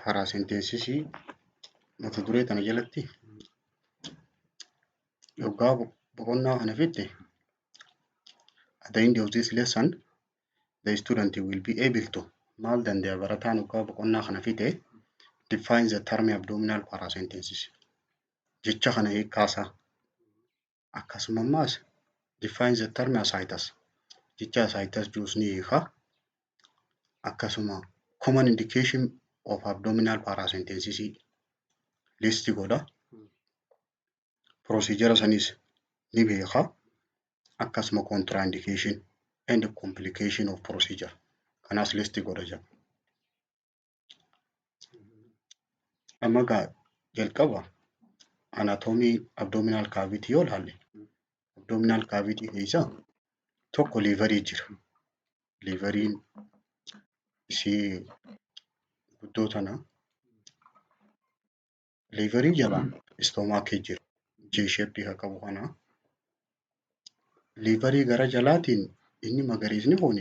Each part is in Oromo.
Paracentesisii mata duree tana jalatti yoggaa boqonnaa kana fixxe, at the end of this lesson the student will be able to, maal danda'a barataan yoggaa boqonnaa kana fixe? Define the term abdominal paracentesis, jecha kana hiikkaasaa. Akkasuma ammaas define the term ascites, jecha ascites jedhus ni hiika. Akkasuma common indication of abdominal paracentesis list godha. Procedure sanis ni beeka. Akkasuma contraindication and complication of procedure kanaas list godha jedha. Amma gaa jalqaba anatomy abdominal cavity yoo ilaalle, abdominal cavity keessa tokko liverii jira. Liveriin ishee guddoo tana. Liverii jalaan stomachii jira. J shape kan qabu kana. Liverii gara jalaatiin inni magariisni kun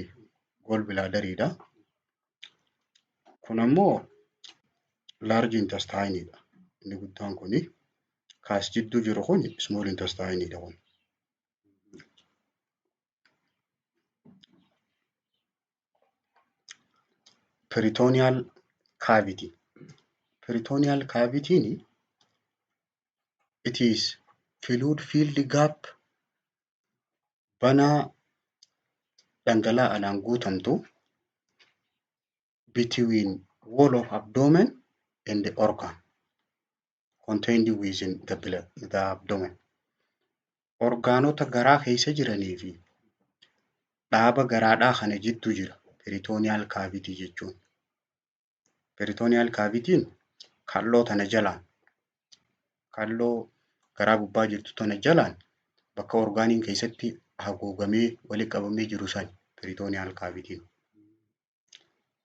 gall bladderiidha. Kun ammoo large intestine dha. Inni guddaan kuni. Kaas jidduu jiru kun small intestine dha kun. Peritoneal cavity. Peritoneal cavity it is fluid filled gap, banaa dhangala'aadhaan guutamtu, between wall of abdomen and the organ contained within the abdomen. Orgaanota garaa keessa jiranii fi dhaaba garaadhaa kana jidduu jira peritoneal cavity jechuun. Peritoneal cavityn kalloo tana jalaan, kalloo garaa gubbaa jirtu tana jalaan, bakka orgaaniin keessatti haguugamee walitti qabamee jiru sani peritoneal cavityn.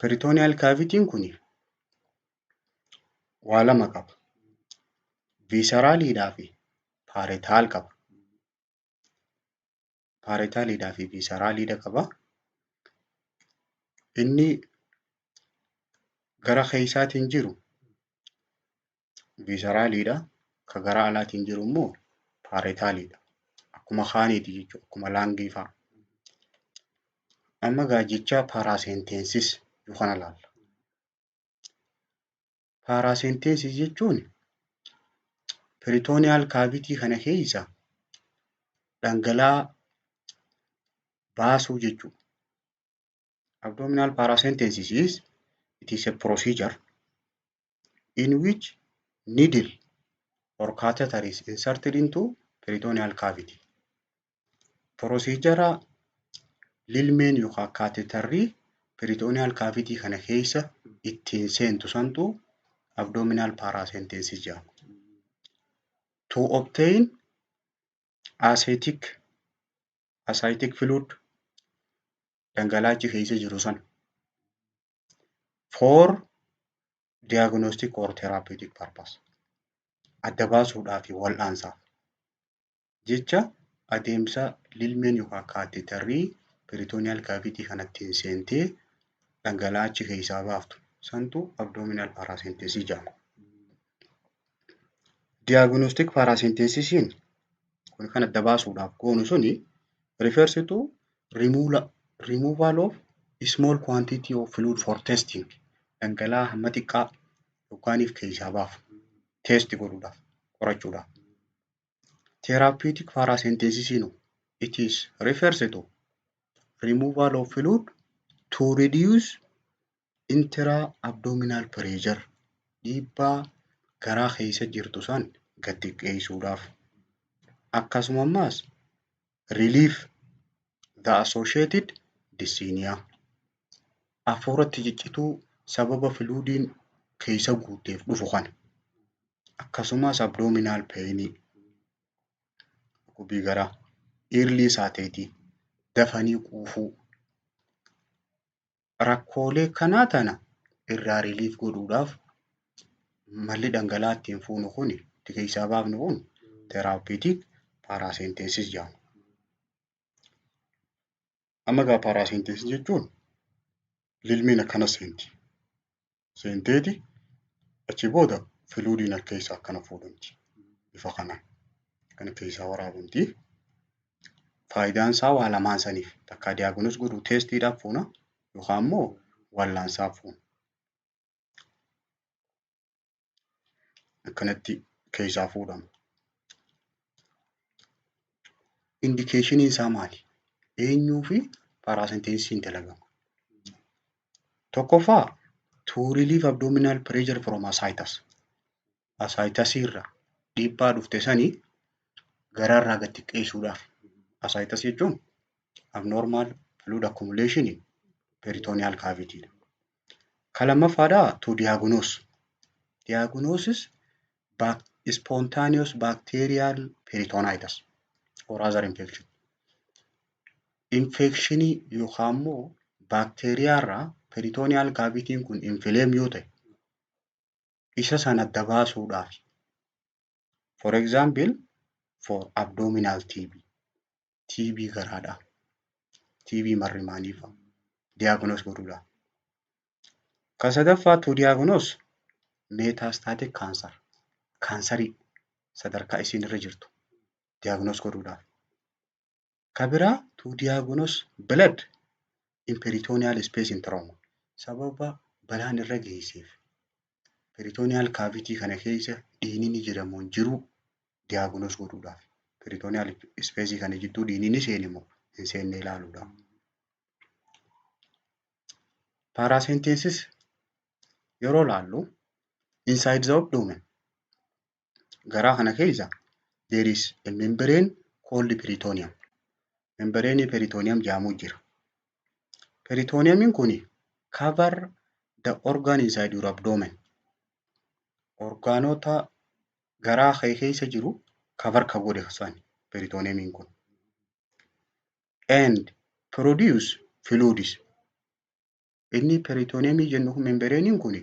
Peritoneal cavityn kun waa lama qaba. Visceraliidhaa fi parietal qaba. Parietaliidhaa fi visceraliidha qaba. Inni gara keessaatiin jiru visceraliidha. Ka gara alaatiin jiru immoo parietaliidha. Akkuma kaaniiti jechuudha. Akkuma lungii fa'a. Amma gaa jecha paracentesis kana ilaalla. Paracentesis jechuun peritoneal cavity kana keessa dhangala'aa baasuu jechuudha. Abdominal paracentesis is it is a procedure in which needle or catheter is inserted into peritoneal cavity. Procedure lilmeen yookaan catheterri peritoneal cavity kana keessa ittiin seentu santu abdominal paracentesis jedhama. To obtain ascitic fluid, dhangala'aa achi keessa jiru sana, for diagnostic or therapeutic purpose, adda baasuudhaa fi wal'aansaaf jecha, adeemsa lilmeen yookaan catheterri peritoneal cavity kana ittiin seentee dhangala'aa achi keessaa baaftu santu abdominal paracentesis jedhama. Diagnostic paracentesisiin kun kan adda baasuudhaaf goonu suni refers to removal of small quantity of fluid for testing, dhangala'aa hamma xiqqaa yookaaniif keessaa baafu test godhuudhaaf, qorachuudhaaf. Therapeutic paracentesisiin it is refers to removal of fluid to reduce intra abdominal pressure, dhiibbaa garaa keessa jirtu san gad xiqqeessuudhaaf. Akkasuma ammaas relief the associated dyspnea, hafuuratti ciccituu sababa fluidiin keessa guuteef dhufu kana. Akkasumas abdominal pain, dhukkubbii garaa, early satiety, dafanii quufuu, rakkoolee kanaa tana irraa relief godhuudhaaf malli dhangala'aa ittiin fuunu kun, itti keessaa baafnu kun therapeutic paracentesis jedhama. Amma egaa paracentesis jechuun lilmeen akkana seenti. Seenteeti Achi booda fluidiin as keessaa akkana fuudhamti. Bifa kanaan kana keessaa waraabamti. Faayidaan isaa waa lamaan saniif takka diagnose godhuu testiidhaaf fuuna yookaan immoo wallaansaaf fuuna. Akkanatti keessaa fuudhama. Indicationiin isaa maali? Eenyuu fi paracentesisiin dalagama? Tokkoffaa, to relieve abdominal pressure from ascites. Ascites irraa dhiibbaa dhufte sanii garaarraa gad xiqqeessuudhaaf. Ascites jechuun abnormal fluid accumulation in peritoneal cavity dha. Ka lammaffaadhaa, to diagnose. Diagnosis spontaneous bacterial peritonitis or other infection. Infectionii yookaan immoo baakteeriyaarraa peritoneal cavityn kun inflame yoo ta'e isa sana adda baasuudhaaf. For example, for abdominal TB, TB garaadhaa, TB marrimaanii fa'a diagnose godhuudhaaf. Ka sadaffaa, to diagnose metastatic cancer, kaansarii sadarkaa isiin irra jirtu diagnose godhuudhaaf. Ka biraa, to diagnose blood in peritoneal space in trauma. Sababa balaan irra geesseef peritoneal cavity kana keessa dhiigni ni jira moo hin jiru diagnose godhuudhaaf. Peritoneal space kana jidduu dhiigni ni seene moo hin seenne ilaaluudhaaf. Paracentesis yeroo laallu, inside the abdomen, garaa kana keessa, there is a membrane called peritoneum. Membrane peritoneum jedhamu jira. Peritoneum kun cover the organ inside your abdomen. Orgaanota garaa kee keessa jiru cover ka godhe sani peritoneum kun. And produce fluids. Inni peritoneum jennu kun, membrane kun,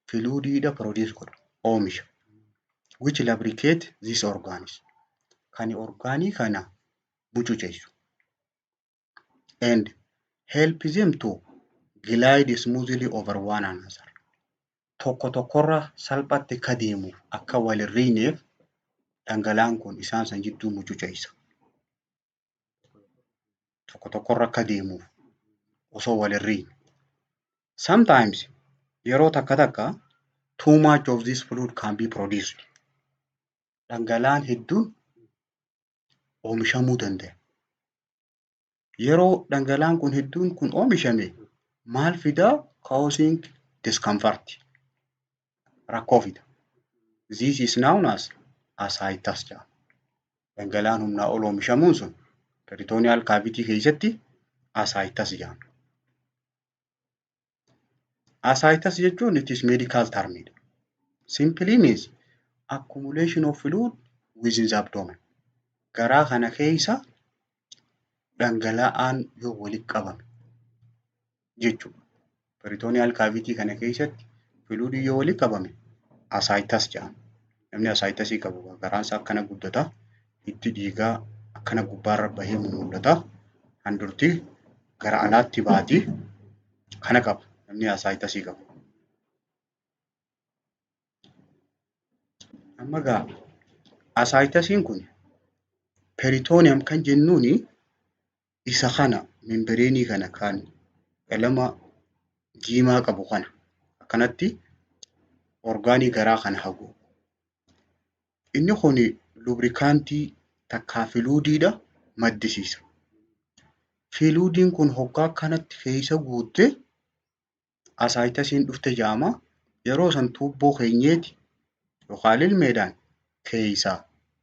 fluidiidha produce godha, oomisha. Which lubricate these organs. Kan orgaanii kana mucuceessu. And help them to glide smoothly over one another. Tokko tokkorra salphatti akka deemuuf, akka wal hin riineef dhangala'aan kun isaan san jidduu mucuceessa. Tokko tokkorra akka deemuuf osoo wal hin riine. Sometimes, yeroo takka takka, too much of this fluid can be produced. Dhangala'aan hedduun oomishamuu danda'a. Yeroo dhangala'aan kun hedduun kun oomishame maal fidaa? Causing discomfort. Rakkoo fida. This is known as ascites jedhama. Dhangala'aan humnaa ol oomishamuun sun peritoneal cavity keessatti ascites jedhama. Ascites jechuun it is medical term. Simply means accumulation of fluid within the abdomen. Garaa kana keessa dhangala'aan yoo walitti qabame jechuudha. Peritoneal cavity kana keessatti fluid yoo walitti qabame ascites jedhama. Namni ascitesii qabu garaan isaa akkana guddata. Hiddi dhiigaa akkana gubbaarra bahee mul'ata. Handhuurti gara alaatti baati. Kana qaba namni ascitesii qabu. Amma egaa ascitesiin kun peritoneum kan jennuuni isa kana, membraneii kana kan qalama diimaa qabu kana akkanatti orgaanii garaa kana haguugu. Inni kun lubricantii takkaa fluidiidha maddisiisa. Fluidiin kun hoggaa akkanatti keessa guutte ascitesiin dhufte jedhama. Yeroo san tuubboo keenyeeti yookaan lilmeedhaan keessaa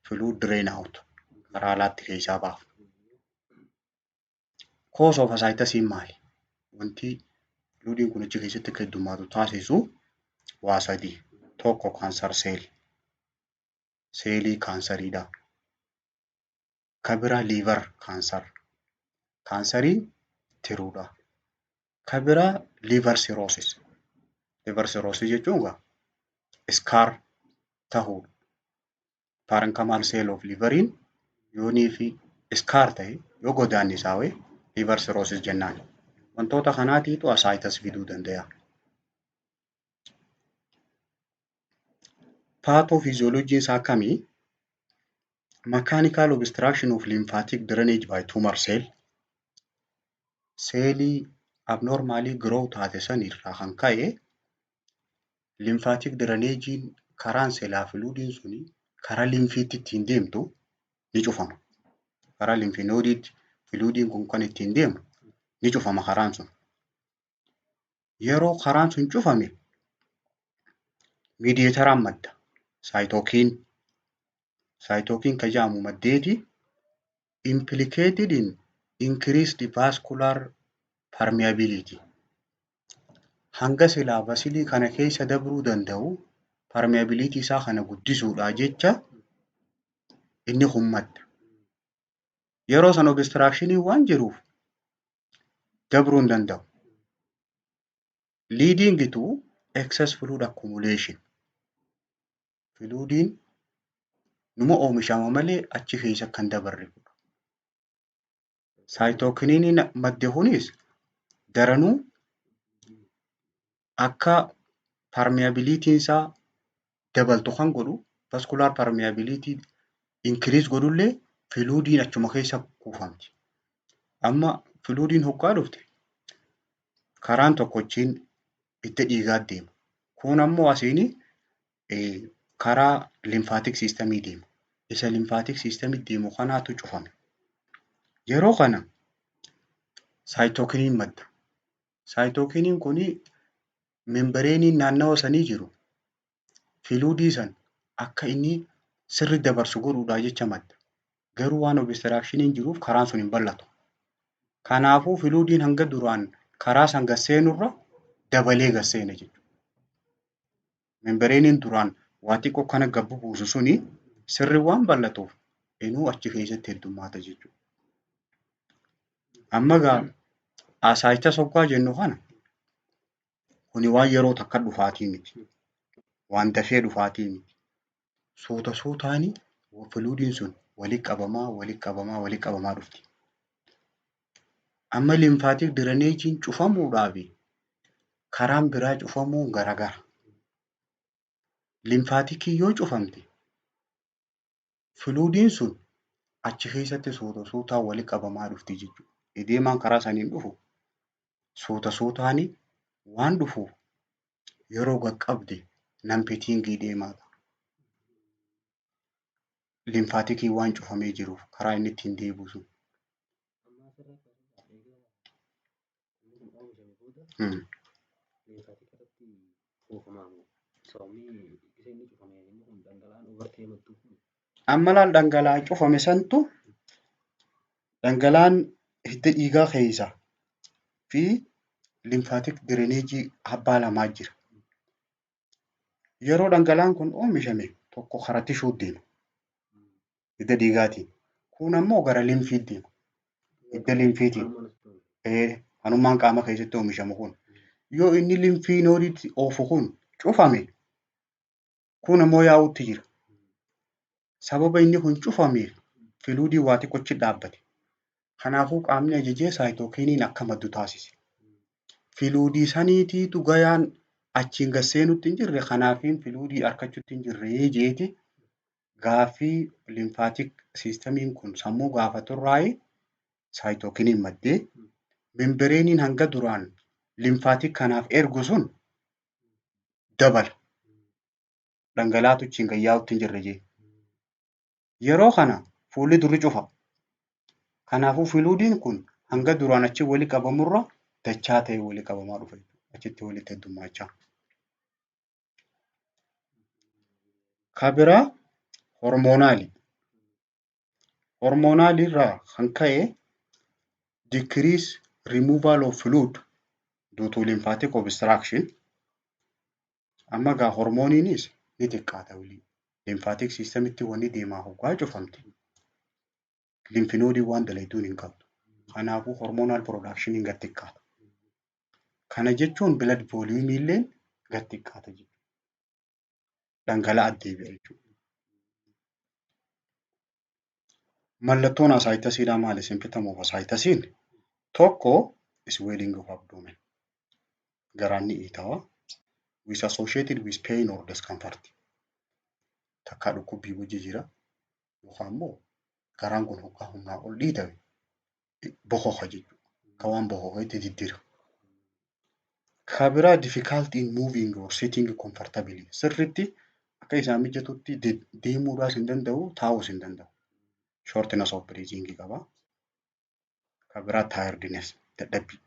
fluid drain out, karaa alaatti keessaa baafna. Cause of ascitesiin maali? Wanti fluidiin kun achi keessatti akka heddummaatu taasisu waa sadii. Tokko, cancer cell. Seelii kaansariidha. Ka biraa, liver cancer. Kaansarii tiruudha. Ka biraa, liver cirrhosis. Liver cirrhosis jechuun egaa scar tahuudha. Parenchymal cell of liveriin yoonii fi scar ta'e, yoo godaannisaawee, liver cirrhosis jennaan. Wantoota kanaatiitu ascites fiduu danda'a. Pathophysiologyn isaa akkamii? Mechanical obstruction of lymphatic drainage by tumor cell. Seelii abnormally grow taate san irraa kan ka'e lymphatic drainage karaan silaa fluidiin suni karaa lymphiitti ittiin deemtu ni cufama. Karaa lymph nodeiitti fluidiin kun kan ittiin deemu ni cufama karaan sun. Yeroo karaan sun cufame mediatoraan madda. Cytokine. Cytokine kan jedhamu maddeeti implicated in increased vascular permeability. Hanga silaa vesselii kana keessa dabruu danda'u permeability isaa kana guddisuudhaa jecha inni kun madda. Yeroo san obstruction waan jiruuf dabruu hin danda'u. Leading to excess fluid accumulation. Fluidiin numa oomishama malee achi keessa kan dabarre godha. Cytokineiin madde kunis daranuu akka permeabilityn isaa dabaltu kan godhu, vascular permeability increase godhullee, fluidiin achuma keessa kuufamti. Amma fluidiin hoggaa dhufte karaan tokkochiin hidda dhiigaa deema. Kun ammoo asiin karaa lymphatic systemii deema. Isa lymphatic systemii deemu kanaatu cufame. Yeroo kana cytokineiin madda. Cytokineiin kuni membraneiin naannawa sanii jiru fluidii san akka inni sirri dabarsu godhuudhaa jecha madda. Garuu waan obstructioniin jiruuf karaan sun hin bal'atu. Kanaafuu fluidiin hanga duraan karaa san gad seenurra dabalee gad seena jechuudha. Membraneiin duraan waa xiqqoo kana gad bubuusu suni sirri waan bal'atuuf inuu achi keessatti heddummaata jechuudha. Amma egaa ascites hoggaa jennu kana kuni waan yeroo takka dhufaatii miti. Waan dafee dhufaatii miti. Suuta suutaani fluidiin sun walitti qabamaa, walitti qabamaa, walitti qabamaa dhufti. Amma lymphatic drainageiin cufamuudhaaf karaan biraa cufamuun garagara. Lymphaticii yoo cufamte fluidiin sun achi keessatti suuta suutaan walitti qabamaa dhufti jechuudha. Edemaan karaa saniin dhufu suuta suutaani waan dhufuuf yeroo qaqqabde non-pitting edema ta'a. Lymphaticii waan cufamee jiruuf karaa inni ittiin deebi'u sun. Amma asirraa kaasee egaa inni kun oomishame booda lymphatic irratti kuufamaa moo sababni isa inni cufame inni kun dhangala'aan over ta'ee madduu kun? Amma laal, dhangala'aa cufame santu dhangala'aan hidda dhiigaa keessa fi lymphatic drainageii abbaa lamaa jira. Yeroo dhangala'aan kun oomishame tokko karaa tissue deema hidda dhiigaatiin. Kun ammoo gara lymphii deema. Hidda lymphiitiin. Kanumaan asitti oomishamu. Kanummaan qaama keessatti oomishamu kun. Yoo inni lymph nodeiitti oofu kun cufame, kun ammoo yaa'utti jira. Sababa inni kun cufameef fluidii waa xiqqoochi dhaabbate. Kanaafuu qaamni ajajee cytokineiin akka maddu taasise. Fluidii saniitiitu gayaan achiin gad seenutti hin jirre, kanaafiin fluidii harkachuutti hin jirre jeeti gaaffii lymphatic systemiin kun sammuu gaafaturraayi cytokineiin maddee membraneiin hanga duraan lymphatic kanaaf ergu sun dabala. Dhangala'aatu achiin gad yaa'utti hin jirre jee. Yeroo kana fuulli durri cufa. Kanaafuu fluidiin kun hanga duraan achi wali qabamurra dachaa ta'e wali qabamaa dhufa. Achitti walitti heddummaachaa. Ka biraa hormonali. Hormonal irraa kan ka'e decrease removal of fluid due to lymphatic obstruction. Amma egaa hormooniinis ni xiqqaata waliin. Lymphatic systemitti wanni deemaa hoggaa cufamte lymph nodeiin waan dalayduun hin qabdu. Kanaafuu hormonal production gad xiqqaata. Kana jechuun blood volume illee gad xiqqaata jechuudha. Dhangala'aa deebi'a jechuudha. Mallattoon ascitesiidhaa maali? Symptom of ascitesiin tokko swelling of abdomen. Garaan ni iitawa. With associated with pain or discomfort. Takkaa dhukkubbii wajji jira yookaan immoo garaan kun hoggaa humnaa ol dhiitame bokoka jechuudha. Akka waan bokokeetti diddira. Ka biraa, difficulty in moving or sitting comfortably. Sirriitti akka isaan mijatutti deemuudhaas hin danda'u, taa'uus hin danda'u. Shortness of breathing qaba. Ka biraa, tiredness, dadhabbii.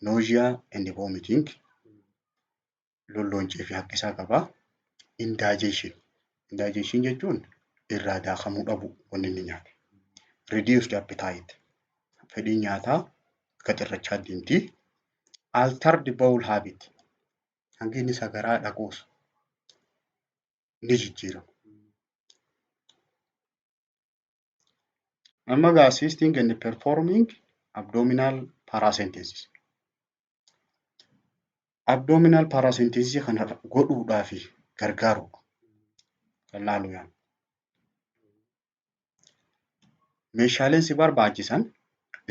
Nausea and vomiting, lollooncee fi haqqisaa qaba. Indigestion. Indigestion jechuun irraa daakamuu dhabu wanni inni nyaate. Reduced appetite. Fedhiin nyaataa gad hir'achaa deemti. Altered bowel habit. Hangi inni sagaraa dhaquus ni jijjiirama. Amma egaa assisting and performing abdominal paracentesis. Abdominal paracentesis kana godhuudhaaf gargaaru kan laalu yaala. Meeshaaleen si barbaachisan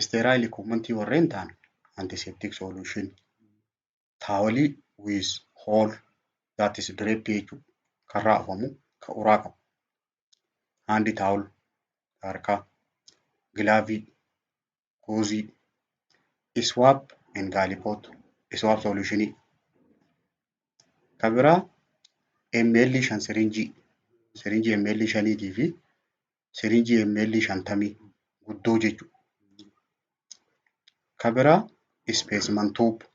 sterile equipment warreen ta'an antiseptic solution, towelii with hole, that is drape jechuudha. Kan raafamu, kan uraa qabu. Hand towel harkaa, glovii, gauzeii, swab and gallipot, swab solutionii. Kan biraa ml 5 sirinjii, sirinjii ml 5 fi sirinjii ml 50 guddoo jechuudha. Kan biraa specimen tube,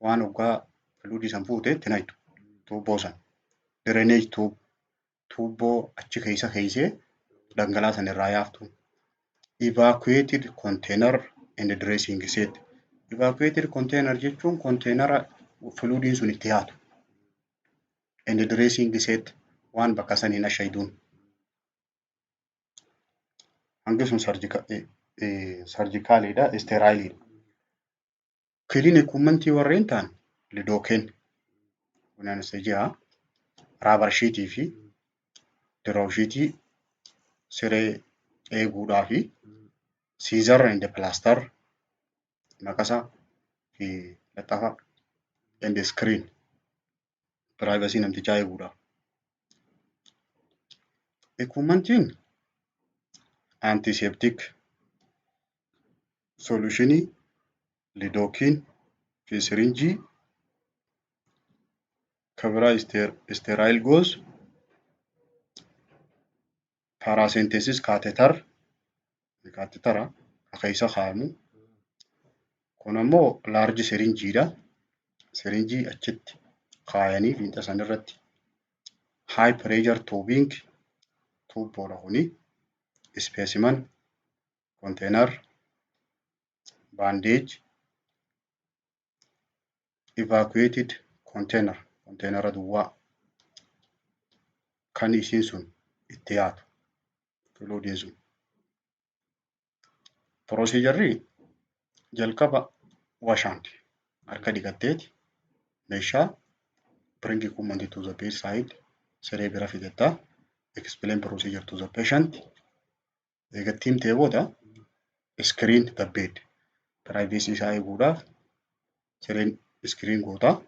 waan hoggaa fluidii san fuute itti naqxu tuubboo sana. Drainage tube, tuubboo achi keessa keessee dhangala'aa sana irraa yaaftu. Evacuated container and dressing set. Evacuated container jechuun containera fluidiin sun itti yaatu. And dressing set, waan bakka saniin ashayduun. Hangi sun surgicaliidha, sterileiidha. Clean equipment warreen ta'an lidocaine kun anesthesia, rubber sheetii fi draw sheetii siree eeguudhaa fi scissor and plaster, maqasa fi laxafa, and screen, privacy namtichaa eeguudhaaf. Equipmentiin antiseptic solutionii, lidocaine fi sirinjii, kan biraa sterile gauze, paracentesis catheter, catheter keessa kaa'amu. Kun ammoo large sirinjiidha. Sirinjii achitti kaayanii fiixa sanarratti high pressure tubing, tuubboodha kuni. Specimen container, bandage, evacuated container, containera duwwaa kan isiin sun itti yaatu fluidiin sun. Procedureri jalqaba wash hand, harka dhiqatteeti meeshaa bring equipment to the bedside, siree bira fidattaa, explain procedure to the patient. Eegatti himtee booda screen the bed, privacy isaa eeguudhaaf sireen screen gootaa.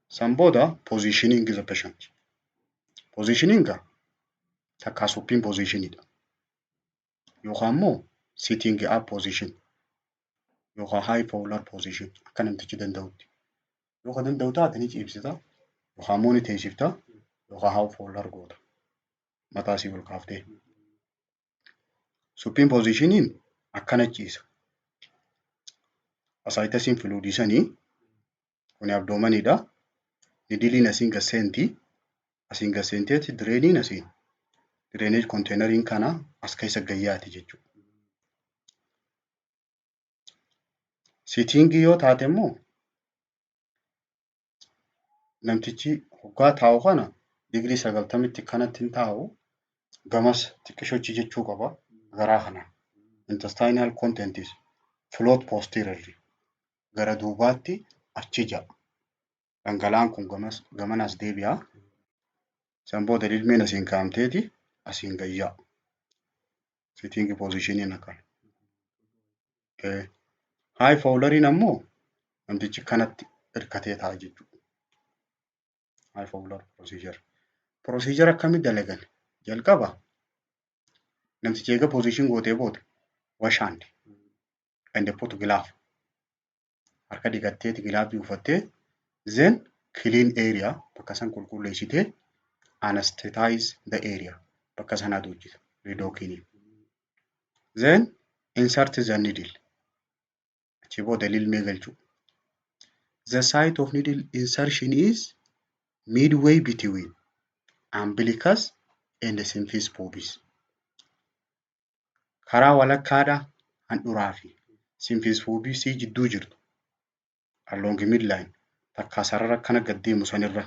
San booda positioning the patient. Positioning takkaa supine positionidha. Yookaan immoo sitting up position yookaan high fowler position akka namtichi danda'utti. Yoo ka danda'u taate ni ciibsita yookaan immoo ni teessifta yookaan high fowler goota. Mataa isii ol kaaftee. Supine positioniin akkana ciisa. Ascitesiin fluidii sanii kuni abdomeniidha. Needleiin asiin gad seenti. Asiin gad seenteeti drainiin asiin. Drainage containeriin kana as keessa gad yaati jechuudha. Sittingii yoo taate immoo namtichi hoggaa taa'u kana digirii 90tti kanatti hin taa'u, gamas xiqqishochi jechuu qaba garaa kanaan. Intestinal content is float posteriorly, gara duubaatti achi ja'a. Dhangala'aan kun gamas gamanas deebi'a. San booda lilmeen asiin kaa'amteeti asiin gad yaa'a. Sitting positioniin akkana. High fowleriin ammoo namtichi kanatti hirkatee taa'a jechuudha. High fowler procedure. Procedure akkamii dalagan? Jalqaba namtichi eega position gootee booda wash hand and put glove, harka dhiqatteeti glove uffattee, then clean area, bakka san qulqulleessitee, anesthetize the area, bakka sanaa hojjeta lidocaine. Then insert the needle, achi booda lilmee galchuu. The site of needle insertion is midway between umbilicus and symphysis pubis. Karaa walakkaadha handhuraa fi symphysis pubis jidduu jirtu, along midline, takkaa sarara akkana gad deemu sanirra,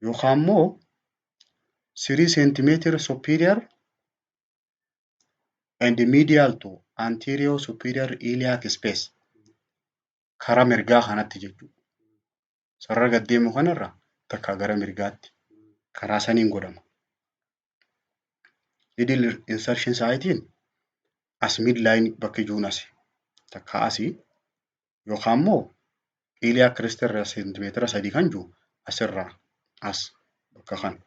yookaan immoo 3 centimeter superior and medial to anterior superior iliac space, karaa mirgaa kanatti jechuudha. Sarara gad deemu kanarra takkaa gara mirgaatti karaa saniin godhama. Needle insertion site as midline bakki jiruun asi takkaa asii, yookaan immoo iliac crest irraa seentimeetira 3 kan jiru asirraa as bakka kana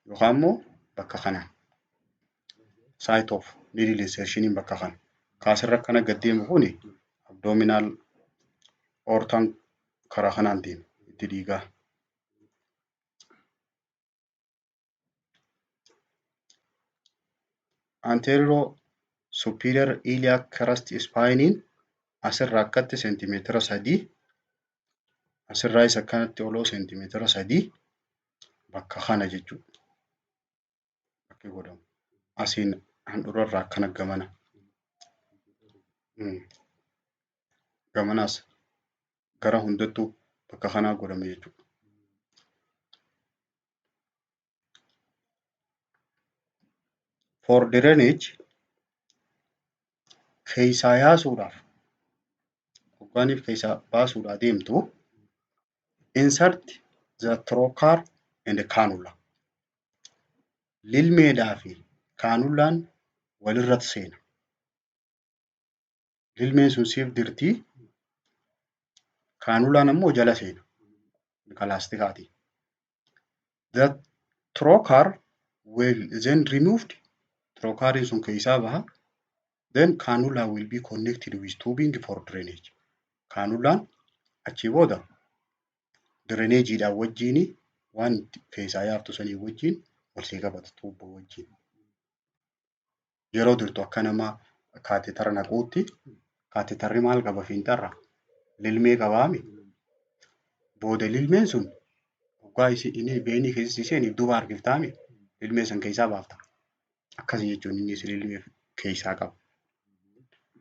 yookaan immoo bakka kanaan. Site of needle insertion bakka kana. Kaasirra akkana gad deemu kuni abdominal aortaan karaa kanaan deema itti dhiigaa. Anterior superior iliac crest spine asirraa akkatti seentimeetira 3, asirraa isa akkanatti oloo seentimeetira 3 bakka kana jechuudha. Bakki godhamu. Asiin handhuurarraa akkana gamana. Gamanaas gara hundattuu bakka kanaa godhame jechuudha. For drainage, keessaa yaasuudhaaf, hoggaaniif keessaa baasuudhaaf deemtu, insert the trocar and cannula. Lilmeedhaa fi kaanulaan walirratti seena. Lilmeen sun siif dirtii, kaanulaan ammoo jala seena. Ka laastikaati. The trocar will then removed. Trocariin sun keessaa baha. Then cannula will be connected with tubing for drainage. Kaanulaan achii booda drainageidhaan wajjin, waan keessaa yaaftu sanii wajjin wal sii qabata, tuubboo wajjin. Yeroo dirtu akka nama catheter naquutti, catheterri maal qaba fiinxarra? Lilmee qabaami. Booda lilmeen sun hoggaa inni veinii keessa seeniif duuba harkiftaami. Lilmee san keessaa baafta. Akkasii jechuun innis lilmee keessaa qaba.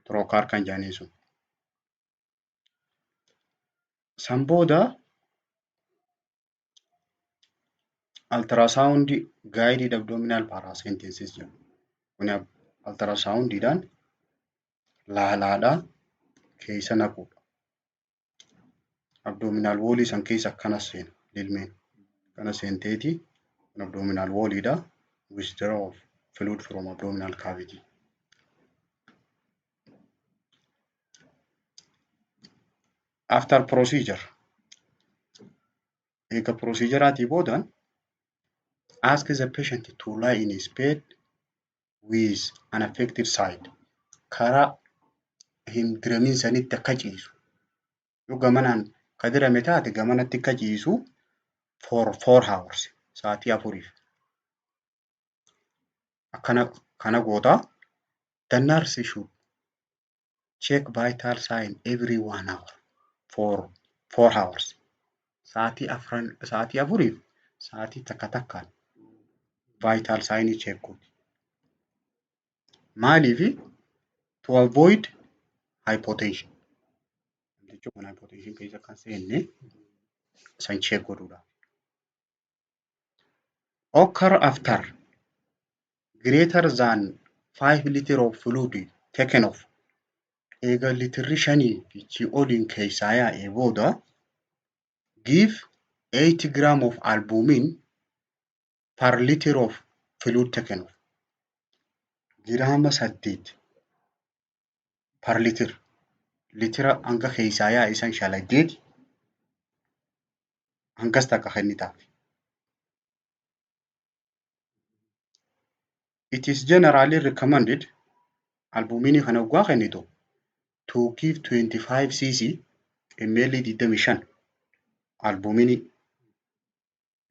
Trocar kan jedhaniin sun. San booda ultrasound guided abdominal paracentesis jedhu. Kuni ultrasoundiidhaan laalaadhaa keessa naquudha. Abdominal wallii san keessa akkana seena lilmeen. Akkana seenteeti kun abdominal walliidha. Withdraw of fluid from abdominal cavity. After procedure, eega procedureaatii boodaan, ask the patient to lie in his bed with an affected side. Karaa hin diramin sanitti akka ciisu. Yoo gamanaan ka dirame taate gamanatti akka ciisu for 4 hours, sa'aatii 4f. Akkana kana gootaa. The nurse should check vital sign every one hour for 4 hours. Sa'aatii afran, sa'aatii 4f sa'aatii takka takkaan vital sign check gooti. Maaliifi? To avoid hypotension. Namtichi kun hypotension keessa kan seenne san check godhuudhaaf. Occur after greater than 5 liter of fluid taken off. Eega litirri 5 fi oliin keessaa yaa'ee booda, give 80 gram of albumin per liter of fluid taken off. Giraama 8 per liter. Litira hanga keessaa yaa'e san shalaggeeti hangas takka kennitaaf. It is generally recommended, albuminii kana waggaa kennitu, to give 25 cc, ml 25 albuminii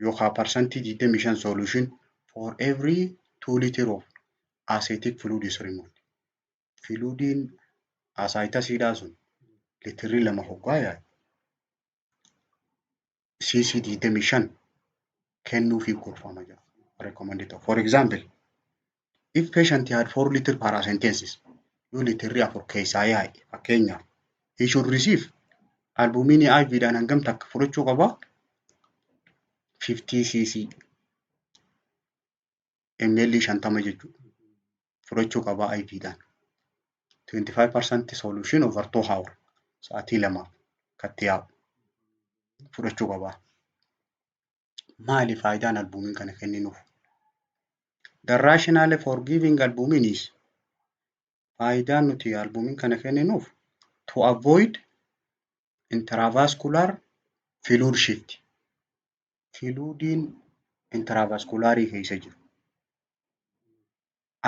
yookaan 25% solution for every 2 liter of ascitic fluid is removed. Fluidiin ascitesiidhaa sun litirri 2 hoggaa yaa'e cc 25 kennuufii gorfama jedha. Recommended. For example, if patient had 4 liter paracentesis, yoo litirri 4 keessaa yaa'e fakkeenyaaf, he should receive albuminii IV dhaan hangam takka fudhachuu qaba? 50 cc, ml 50 jechuudha. Fudhachuu qaba IV dhaan. 25% solution over 2 hour, sa'aatii 2 katti yaa'u fudhachuu qaba. Maali faayidaan albumin kana kenninuuf? The rationale for giving albumin is, faayidaan nuti albumin kana kenninuuf, to avoid intravascular fluid shift. Fluidiin intravascularii keessa jiru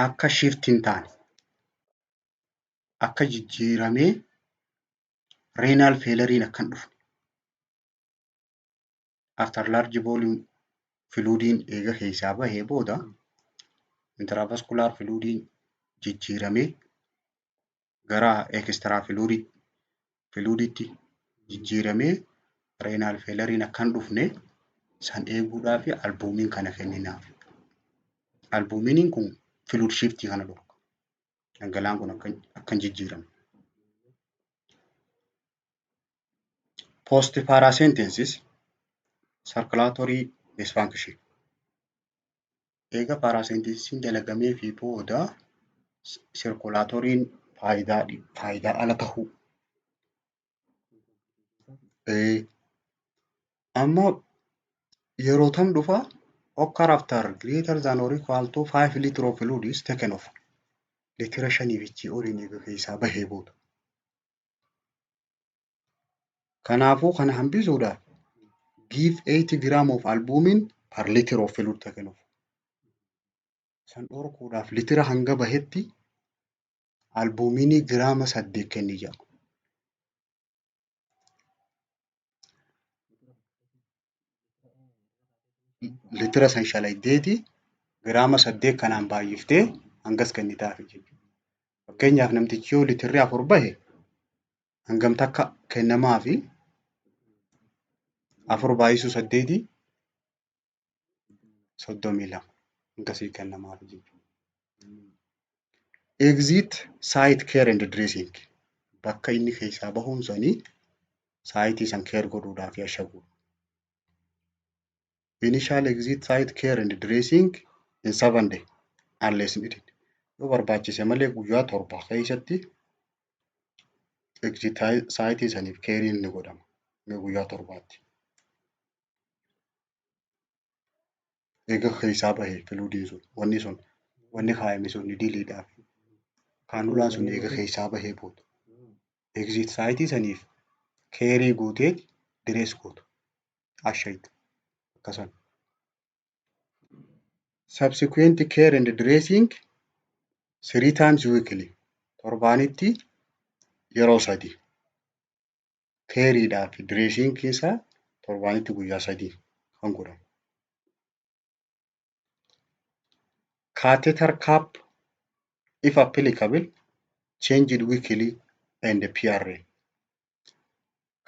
akka shift hin taane, akka jijjiiramee renal failure akka hin dhufne. After large volume fluidiin eega keessaa bahee booda intravascular fluidiin jijjiiramee gara extra fluiditti jijjiiramee renal failure akka hin dhufne san eeguudhaaf albumin kana kenninaaf. Albuminiin kun fluid shift kana dhorka. Dhangala'aan kun akka hin jijjiiramne. Post paracentesis circulatory dysfunction. Eega paracentesisiin dalagamee fi booda circulatoriin faayidaa ala tahuu. Amma yeroo tam dhufa? Occur after greater than or equal to 5 liter of fluid is taken off. Litira 5 fi oliin eega keessaa bahee booda. Kanaafuu kana hambisuudhaaf give 80 gram of albumin per liter of fluid taken off. San dhorkuudhaaf litira hanga bahetti albuminii giraama 8 kenni jedha. Litira san shalaydeeti giraama 8 kanaan baay'iftee hangas kennitaafi jechuudha. Fakkeenyaaf namtichi yoo litirri 4 bahe hangam takka kennamaafi? 4 baay'isuu 8 32 hangasii kennamaafi jechuudha. Exit site care and dressing, bakka inni keessaa bahuun sanii saayitii san care godhuudhaaf ashaguudha. Initial exit site care and dressing in 7 day unless needed. Yoo barbaachise malee guyyaa 7 keessatti exit site saniif carein ni godhama. Guyyaa 7tti. Eega keessaa bahe fluidiin sun, wanni sun, wanni kaayame sun diliidhaaf. Kaanulaan sun eega keessaa bahee booda. Exit site saniif careii guutee dress gootu. Ashayita. Akkasan. Subsequent care and dressing 3 times weekly. Torbaanitti yeroo 3. Careiidhaa fi dressing isaa torbaanitti guyyaa 3 kan godhamu. Catheter cap if applicable changed weekly and PRN.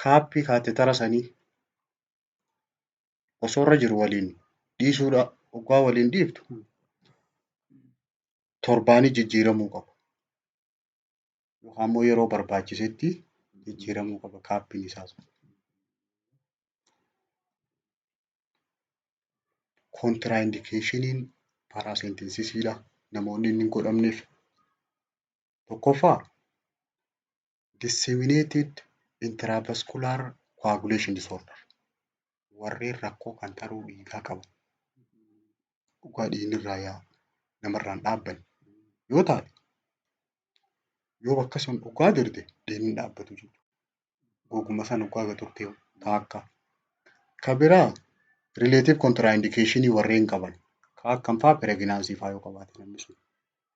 Kaappii kaatetara sanii osoo irra jiru waliin dhiisuudha, hoggaa waliin dhiiftu torbaanii jijjiiramuu qaba. Yookaan immoo yeroo barbaachisetti jijjiiramuu qaba kaappiin isaa sun. Contraindicationin paracentesisiidha namoonni inni hin godhamneef. Tokkoffaa, disseminated intravascular coagulation disorder, warreen rakkoo kan taruu dhiigaa qaban, dhugaa dhiigni irraa yaa'u namarraa hin dhaabbanne yoo taate, yoo bakka sun dhugaa jirte dhiigni hin dhaabbatu jechuudha. Goguma sana dhugaa turte taakka. Ka biraa relative contraindication warreen qaban Ka akkam fa'aa pregnancy fa'aa yoo qabaate namni sun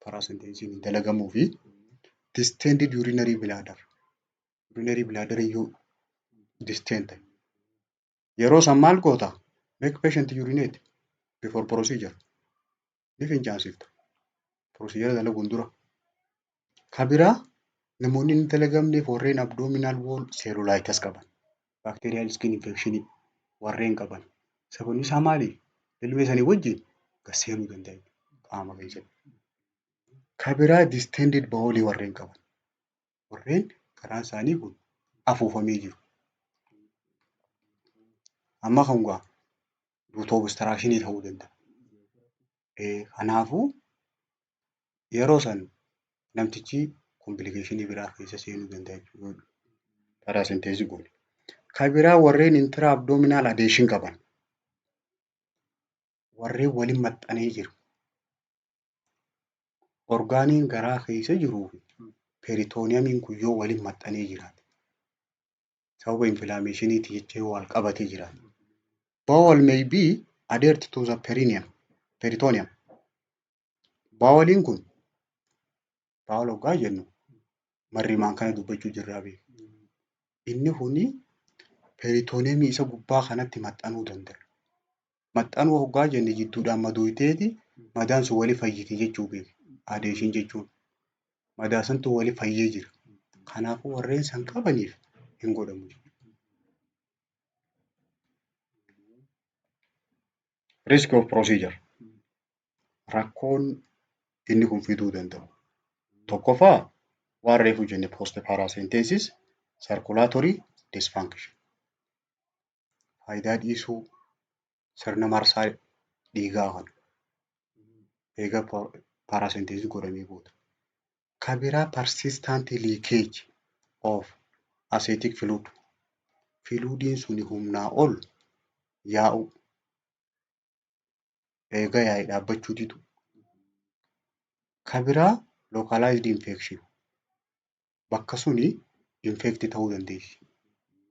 paracentesisiin hin dalagamuu fi distended urinary bladder. Urinary bladder yoo distend ta'e. Yeroo san maal goota? Make patient urinate before procedure. Ni fincaansifta. Procedure dalaguun dura. Ka biraa namoonni hin dalagamneef warreen abdominal wall cellulitis qaban. Bacterial skin infection warreen qaban. Sababni isaa maali? Ilmee sanii wajjin gad seenuu danda'a qaama keessatti. Ka biraa distended bowel warreen qaban. Warreen garaan isaanii kun afuufamee jiru. Amma kun gaa due to obstruction ta'uu danda'a. Kanaafuu yeroo san namtichi complication biraa keessa seenuu danda'a jechuudha. Paracentesis goone. Ka biraa warreen intra abdominal adhesion qaban. Warreen waliin maxxanee jiru. Orgaaniin garaa keessa jiruu fi peritoneumiin kun yoo waliin maxxanee jiraate. Sababa inflammationiiti jecha yoo wal qabatee jiraate. Bowel may be adhered to the perineum, peritoneum. Boweliin kun bowel hoggaa jennu marrimaan kana dubbachuu jirraa beeku. Inni kuni peritoneumii isa gubbaa kanatti maxxanuu danda'a. Maxxanuu hoggaa jenne jidduudhaan madooyiteeti madaan sun wali fayyite jechuu beeku. Adhesion jechuun madaa santu wali fayyee jira. Kanaafuu warreen san qabaniif hin godhamu. Risk of procedure. Rakkoon inni kun fiduu danda'u. Tokkoffaa waan reefu jenne post paracentesis circulatory dysfunction. Faayidaa dhiisuu sirna marsaa dhiigaa kana eega paracentesis godhamee booda. Ka biraa persistent leakage of ascitic fluid. Fluidiin suni humnaa ol yaa'u eega yaa'e dhaabbachuu didu. Ka biraa localized infection. Bakka suni infect ta'uu dandeessi.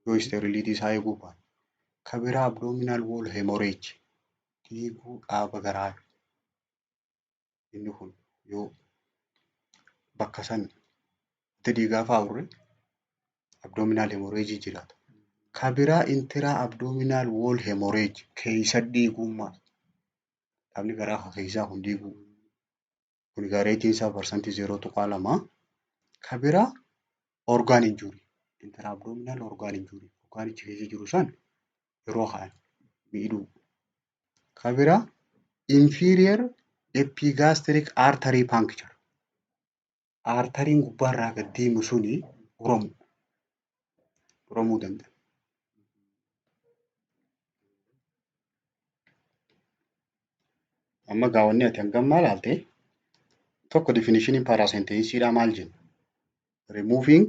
Yoo sterility isaa eeguu baate. Ka biraa abdominal wall hemorrhage. Dhiiguu dhaaba garaa. Inni kun yoo bakka san itti dhiigaa fa'aa urre abdominal hemorrhage jiraata. Ka biraa intra abdominal wall hemorrhage keessa dhiigummaa. Dhaabni garaa keessaa kun dhiiguu. Kun egaa rateiin isaa parsantii 0.2. Ka biraa organ injury. Intra abdominal organ injury. Organichi keessa jiru san yeroo ka'an miidhuu. Ka biraa inferior epigastric artery puncture. Arteryiin gubbaarraa gad deemu suni uramu. Uramuu danda'a. Amma gaawwanni ati hangammaa ilaalte tokko definitioniin paracentesiidhaa maal jenna? Removing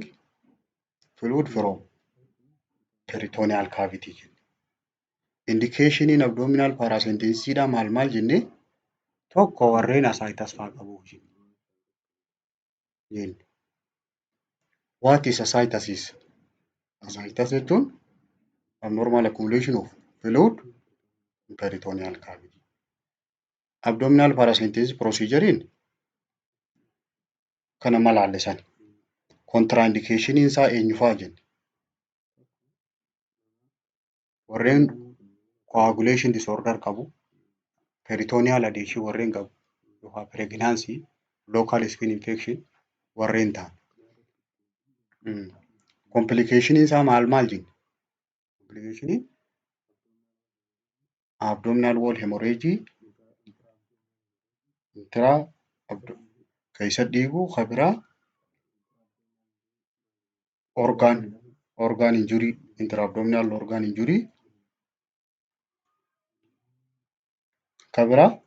fluid from peritoneal cavity jenna. Indicationiin abdominal paracentesiidhaa maal maal jennee tokko warreen ascites fa'aa qabuuf jenna. What is ascites? Ascites jechuun abnormal accumulation of fluid in peritoneal cavity. Abdominal paracentesis procedurein kana malaalle sani. Contraindicationiin isaa eenyu fa'aa jenne? Warreen coagulation disorder qabu, peritoneal adhesion warreen qabu, yookaan pregnancy, local skin infection warreen ta'an. Complicationin isaa maal maal jenne? Complicationin abdominal wall hemorrhage, intra keessa dhiiguu, ka biraa organ injury, intra abdominal organ injury, ka biraa